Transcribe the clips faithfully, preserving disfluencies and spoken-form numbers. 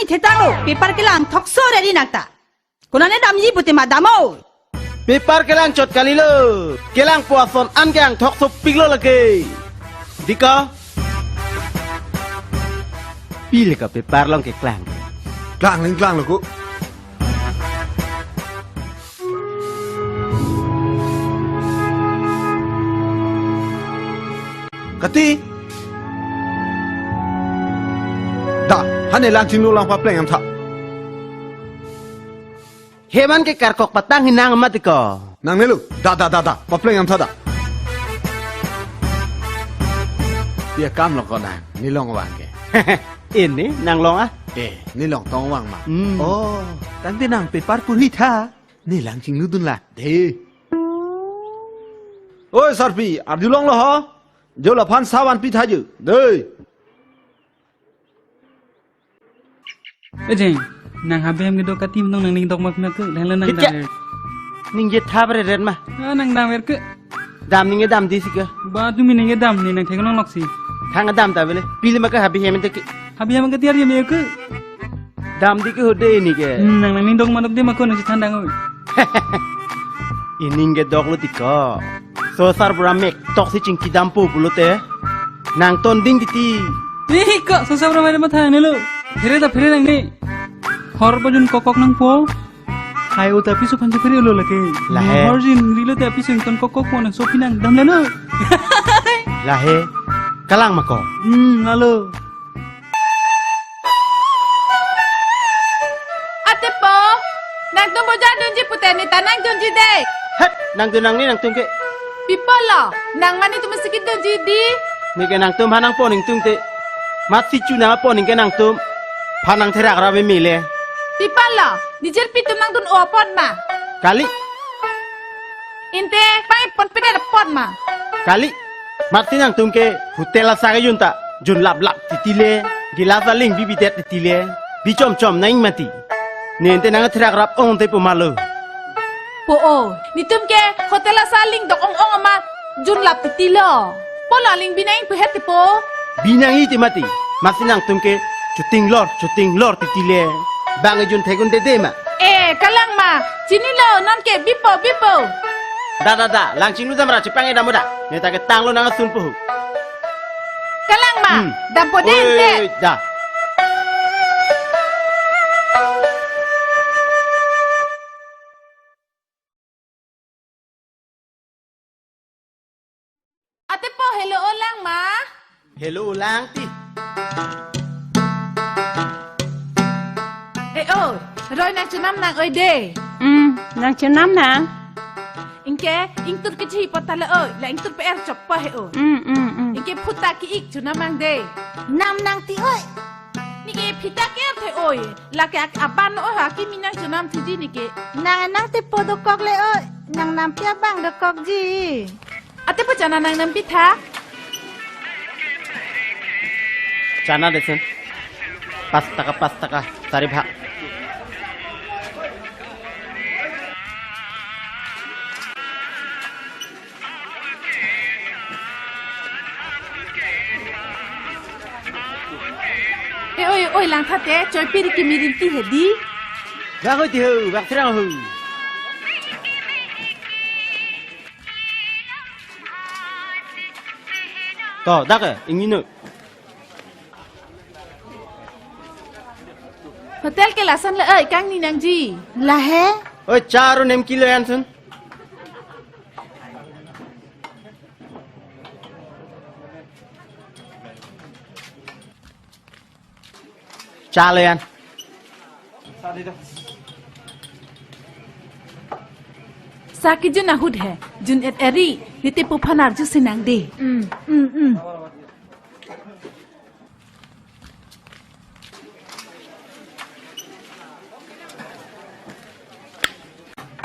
Thetanglo, paper kelang thokso ready nangta. Konane damji pute ma dam o. Paper kelang chot kalilo. Kelangpo ason an ke angthok sopiklo lake. Diko. Pile ko paper along keklang. Klang ling klanglo ko. Kati. Da, hane Langchingnu lang papleng amtha. Heman ke karkok patang hinang amat ko. Nangnelo, da, da, da, da, papleng amtha da. Dia kam lo ko nang, ne long vang ke. Ini nang long ah? Eh, ne long tong vang ma. Hmm. Oh, tangte nang paper purhi tha. Ne Langchingnu dunla. De. Oi, sarpi, arjulonglo ho. Jo laphan savan pitha jo. Dei. Ejeng, nang habe hem kedo kati nong nang ning dok mak na ke, dan nang Hit dam ke? Er. Ningje thap re ren ma. Ah, nang dam er ke. Dam ningje dam di si ke. Ba tumi ningje dam ni nang thek nong nok si. Thang dam ta bele. Pili ma ke habe hem te ke. Habe hem ke tiar ye me ke. Dam di ke hode ni ke. Hmm, nang nang ning dok ma dok de ma ko nang si thandang oi. Ining ke dok lo ti ko. Sosar bura mek tok si chingki dampo pulote. Nang ton ding titi. Ih, kok sosar bura mek matha ne lo. Phere ta phere nang ne. Hor bajun kokok nangpo. Hai o ta piso phan phere lo lake. Lahe. Hor jin rilo ta piso ton kokok po nang sopi nang dam lalo. Lahe. Kalang ma ko. Hmm, lalo. Atepo, nangtum bojar dunji pute ne ta nang dunji de. Het, nang dun nang ni nangtum ke. Pi apotlo, nang mane tum sikit dunji di. Ne ke nangtum ha nangpo ningtum te. Mat si chu nang apot ning ke nangtum. Phan nang therak ra me mile. Pi apotlo, ne jirpi tum nang dun o apot ma. Kali. Inte, pang ipon peder apot ma. Kali. Mat si nangtum ke hotel asa kejun ta. Jun lap lap titi le. Gilas aling bibidet titi le. Bi chom chom nang mati. Ne inte nang therak rap ong te po ma lo. Po o, netum ke hotel asa aling dok ong ong amat. Jun lap titi lo. Po lo aling bi nang pu het te po. Bi nang i te mati. Mat si nangtum ke chuting lor, chuting lor titi le. Bang ejun thek un dede ma. Eh, kalang ma, chinilo, non ke bipo, bipo. Da, da, da, Langchingnu damra chepang e dam o da. Ne ta ke tanglo nang asun puhu. Kalang ma, Hmm. Dampo Oi, den te. Oi, da. Atepo, helo o lang ma. Helo o lang ti. Eh, o, roi nang chunam nang oi de. Hmm, nang chunam nang. Ingke, ingtur kechi po ta le oi, la ingtur pe er chok po he o. Hmm, hmm, hmm. Ingke phuta ki ik chunam nang de. Nam nang ti oi. Neke phita ke the oi. Lake ak aban oi ha kimi nang chunam thiji neke. Nang nang te po dokok le oi. Nang nampi abang dokokji. Atepo chana nang nampi tha. Chana desen. Pas taka, pas taka. Sari bhag. Eh, oi, oi, langtha te, choi piri kimi rinti he di. Bak oi ti ho, bak srang ho. To, dak eh, ingni no. Hotel ke lason le, oi, kangni nangji. Lahe? Oi, charo nem kilo ansun. Chalo yan. Sa kejun ahut he, jun et eri, nete po phan arjusi nang de. Mm, mm, mm.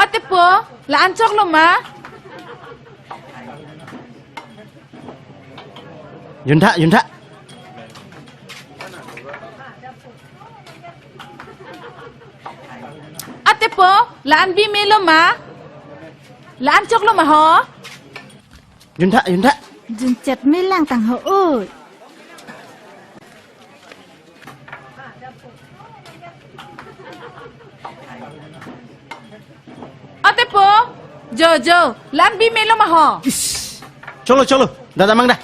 Atepo, la-an choklo ma? Juntha, juntha. Atepo, la-an bi melo ma? La-an choklo ma ho? Juntha, juntha. Junchet melang tang ho oi. Jo, jo, lan bi melo ma ho. Ish. Cholo, cholo. Dada mang da.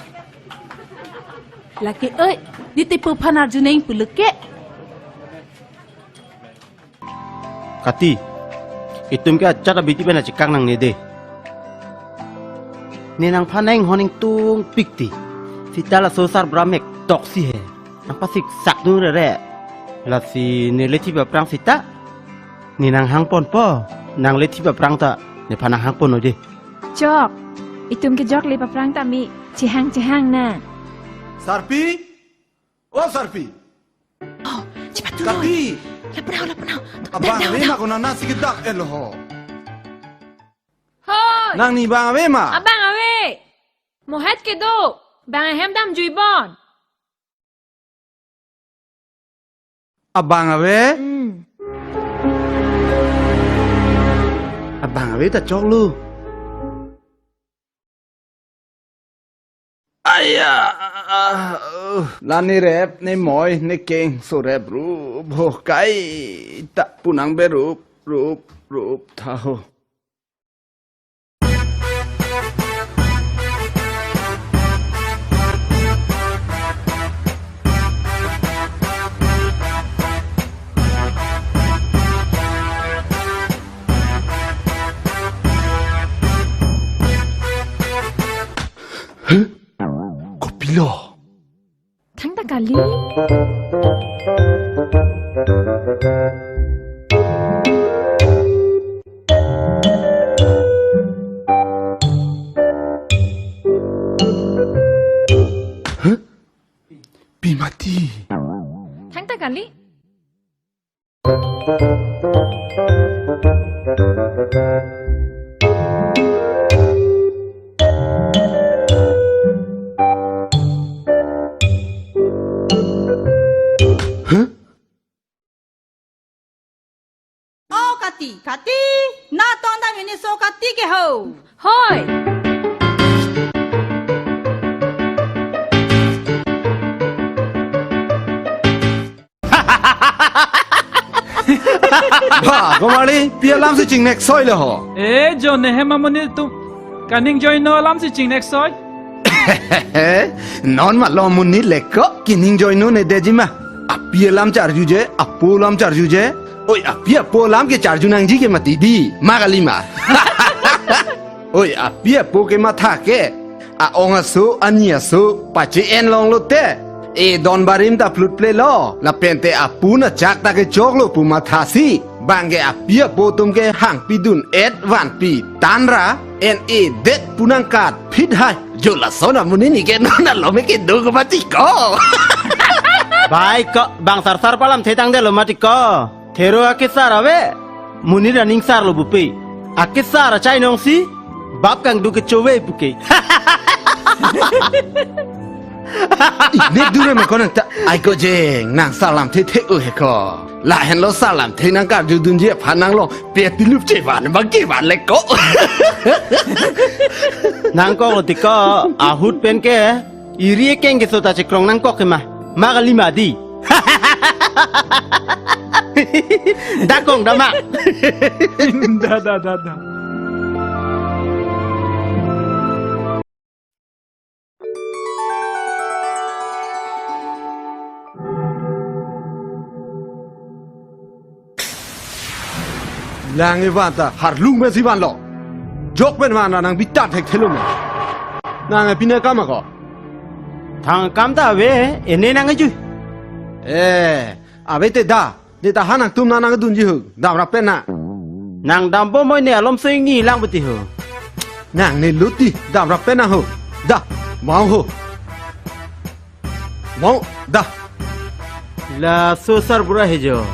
Lake oi, di tepo aphan arjuneng pulo ke. Kati, itum ke achat abiti pen achikak nangne de. Ne nangphan nang honing tungpik ti. Sita laso sarbura mek toksi he. Nangpasiksak dun rere. Lasi ne le thip aphrang sita. Ne nanghang ponpo. Nang le thip aphrang ta. Nephan nanghang pon noi de. Chok. Itum ke jok le aphrang ta mi. Chehang chehang na. Sarpi? O Sarpi. Oh, cepat turun. Kati. Lapenau, lapenau. Abang ave ma, konat nasi kedak elo ho. Hoi. Nangni bang ave ma? Abang ave. Mohet kedo. Bang ahem damjui bon. Abang ave? Hmm. Abang ave ta choklo. Aya, uh, la ne rep, ne moi, ne keng, so rep rup ho, kaita pu nangbe rup, rup, rup tha ho. Kopilo? Thangta kali. Huh? Pi mati. Thangta kali. Huh? O Kati, Kati, na tong dam ini so Kati ke ho. Hoi. Ba, komarli, pi alam si chingnek soi le ho. E, jo ne hem amonit atum. Kaningjoino alam si chingnek soi. Non ma lo amonit le ko, kiningjoino ne deji ma. Api alam charjuje, apo alam charjuje. Oi, api apo alam ke charju nangji ke mati di. Ma kali ma. Oi, api apo kematha ke. A-ong aso, ani aso, pache-en longlo te. E don barim ta phlutplelo, lapen te apu nachak ta kechoklo pu mathasi. Bang ke api apo atum ke hangpi dun-et vanpi tanra, en-edet pu nangkat phit hai. Jo lason amonit ni ke non alom ke do ke mati ko. Bai ko, bang sarsar pu alamthe tangdetlo mati ko. Thero akesar ave, monit aning sarlo bupe. Akesar achainong si, bap kangduk kechove puke. Inek dure ma ko nang ta, ai ko jeng, nang salamthe the-o he ko. Lahenlo salamthe nangkarjudunji aphan nanglo, pe tilup chevan bang kevan le ko. Nangkoklo ti ko, ahut pen ke, iri ekeng keso ta chekrong nangkok ke ma, ma kali ma di. Dakong dama. Da, da, da, da. Lang evan ta harlung pensi vanlo. Jok pen van nang bitat thekthelo ma. Nang pine kam ako. Thang kam ta ave, ene nang ejui. Eh, ave te da. Ne ta ha nangtum nang nangdunji ho. Damrap pen nang. Nang dambom moi ne alom so ingni lang beti ho. Nang ne luti damrap pen nang ho. Da, mau ho. Mau, da. Laso sarbura he jo.